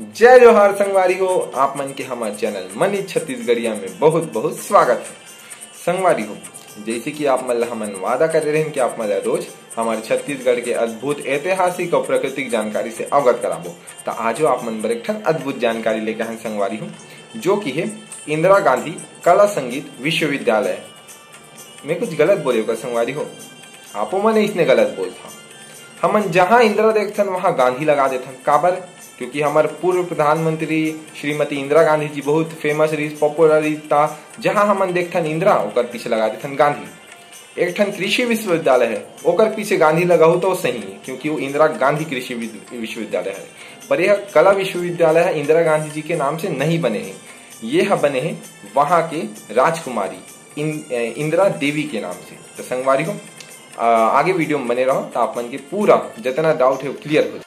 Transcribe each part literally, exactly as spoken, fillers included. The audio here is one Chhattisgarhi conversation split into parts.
जय जोहार संगवारी हो, आप मन के हमर चैनल मनीष छत्तीसगढ़िया में बहुत बहुत स्वागत है। संगवारी हो, जैसे कि आप मन ला हमन वादा करे रहेन कि आप मन ला रोज हमर छत्तीसगढ़ के अद्भुत ऐतिहासिक और प्राकृतिक जानकारी से अवगत कराबो, त आजो आप मन बर एक ठन अद्भुत जानकारी लेके आए हन संगवारी हो, जो कि है इंदिरा गांधी कला संगीत विश्वविद्यालय। मैं कुछ गलत बोले का संगवारी हो, आपो मन इसने गलत बोलथा। हमन जहां इंदिरा देखथन वहां गांधी लगा देथन। काबर? क्योंकि हमर पूर्व प्रधानमंत्री श्रीमती इंदिरा गांधी जी बहुत फेमस रहिस, पॉपुलर रहिस, ता जहां हमन देखथन इंदिरा, ओकर पीछे लगा देथन गांधी। एक ठन कृषि विश्वविद्यालय है, ओकर पीछे गांधी लगाहू तो सही है, क्योंकि वो इंदिरा गांधी कृषि विद-, विश्वविद्यालय है। पर यह कला विश्वविद्यालय है, इंदिरा गांधी जी के नाम से नहीं बने हैं। ये ह बने हैं वहां के राजकुमारी इन-, अ, इंदिरा देवी के नाम से। तो संगवारी हो, अ, आगे वीडियो में बने रहो, तो आप मन के पूरा जितना डाउट है वो क्लियर हो जाए।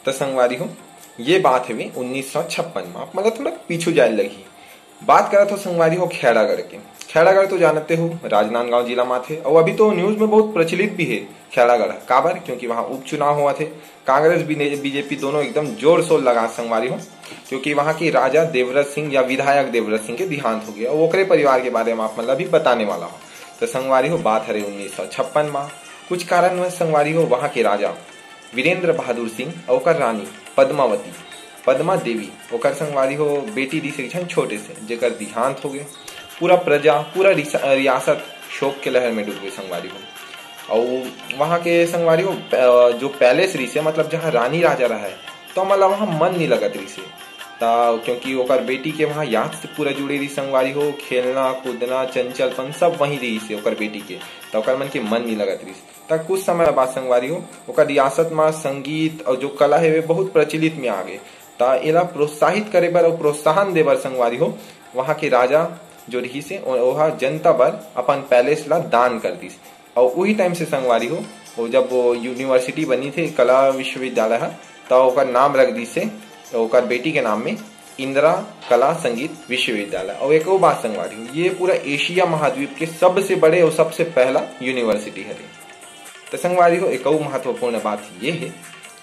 त संगवारी हो, ये बात हवे उन्नीस सौ छप्पन में। आप मतलब थोड़ा पीछू जाए लगी। बात करत हो संगवारी हो खैरागढ़ के। खैरागढ़ तो जानते हो राजनांदगांव जिला में आथे, और अभी तो न्यूज में बहुत प्रचलित भी है खैरागढ़। काबर? क्योंकि वहाँ उपचुनाव हुआ थे, कांग्रेस भी बीजेपी दोनों एकदम जोर शोर लगा संगवारी हो, क्योंकि वहाँ के राजा देवव्रत सिंह या विधायक देवव्रत सिंह के देहांत हो गया। और ओकरे परिवार के बारे में आप मतलब भी बताने वाला हो। तो संगवारी हो, बात हरे उन्नीस सौ छप्पन में। कुछ कारणवश संगवारी हो, वहाँ के राजा वीरेंद्र बहादुर सिंह और ओकर रानी पद्मावती, पद्मा देवी, ओकर संगवारी हो बेटी रिहिस एक झन छोटे से, जेकर देहांत हो गए। पूरा प्रजा, पूरा रिसा-, रियासत शोक के लहर में डूब गए संगवारी हो। और वहाँ के संगवारी हो, अ, जो पैलेस रिहिस हे, मतलब जहाँ रानी राजा रहा है, तो मतलब वहाँ मन नहीं लगत रिहिस हे। ता क्योंकि ओकर बेटी के वहाँ याद से पूरा जुड़े रिहिस संगवारी हो, खेलना, कूदना, चंचलपन सब वहीं रिहिस हे ओकर बेटी के, तो ओकर मन के मन नहीं लगत रिहिस। त कुछ समय बाद संगवारी हो, ओकर रियासत म संगीत और जो कला है वे बहुत प्रचलित में आ गए। त एला प्रोत्साहित करे बर और प्रोत्साहन दे बर संगवारी हो, वहाँ के राजा जो रहिस हे, ओ-, ओहा जनता बर अपन पैलेस ला दान कर दिस। और वही टाइम से संगवारी हो, वो जब वो यूनिवर्सिटी बनी थे, कला विश्वविद्यालय ह, त ओकर नाम रख दिस हे, ओकर बेटी के नाम में इंदिरा कला संगीत विश्वविद्यालय। और एक और बात संगवारी हो, ये पूरा एशिया महाद्वीप के सबसे बड़े और सबसे पहला यूनिवर्सिटी हरे। तो संगवारी हो, एक और महत्वपूर्ण बात ये है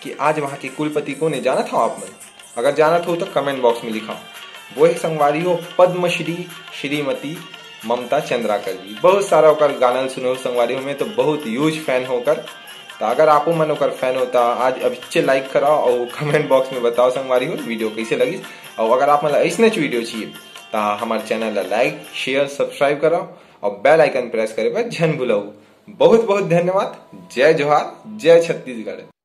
कि आज वहाँ के कुलपति कौन है, जानत हो आप मन? अगर जानत हो तो कमेंट बॉक्स में लिखा। वो है संगवारी हो पद्मश्री श्रीमती ममता चंद्राकर जी। बहुत सारा ओकर गाना सुने हो संगवारी हो, मैं तो बहुत ह्यूज फैन हो ओकर। तो अगर आपो मन ओकर फैन हो तो आज अभिच्चे लाइक कराओ और कमेंट बॉक्स में बताओ संगवारी हो वीडियो कैसे लगी। और अगर आप मन ला ऐसने वीडियो चाहिए तो हमारे चैनल ला लाइक, शेयर, सब्सक्राइब कराओ और बेल आइकन प्रेस करे बर झन भुलाओ। बहुत बहुत धन्यवाद। जय जोहार, जय छत्तीसगढ़।